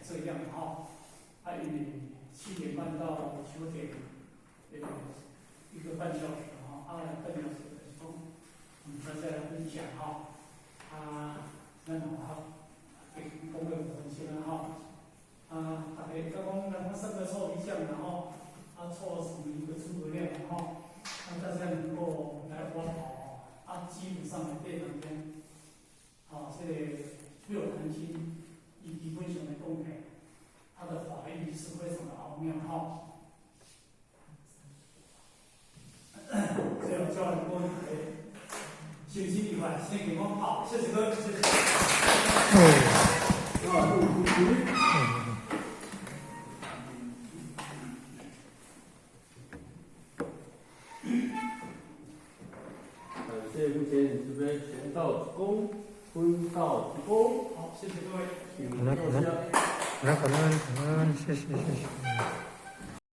這樣吼。啊，因為7點半到9點，1個半小時吼，啊，半小時就是講，我們大家來分享吼，啊，咱吼，講個5分鐘啦吼，啊，大家剛講咱講三個臭皮匠然後啊，湊成一個諸葛亮吼，那大家能夠來挖寶，啊，基本上來對當中，吼，這個六壇經，伊基本上來講起，它的法義是非常的奧妙吼。最後叫人講一個心情愉快，先給我好，謝謝各位，謝謝。感謝目前慈悲傳道之功，分道之功。好，謝謝各位。請坐下。感恩感恩感恩，謝謝謝謝。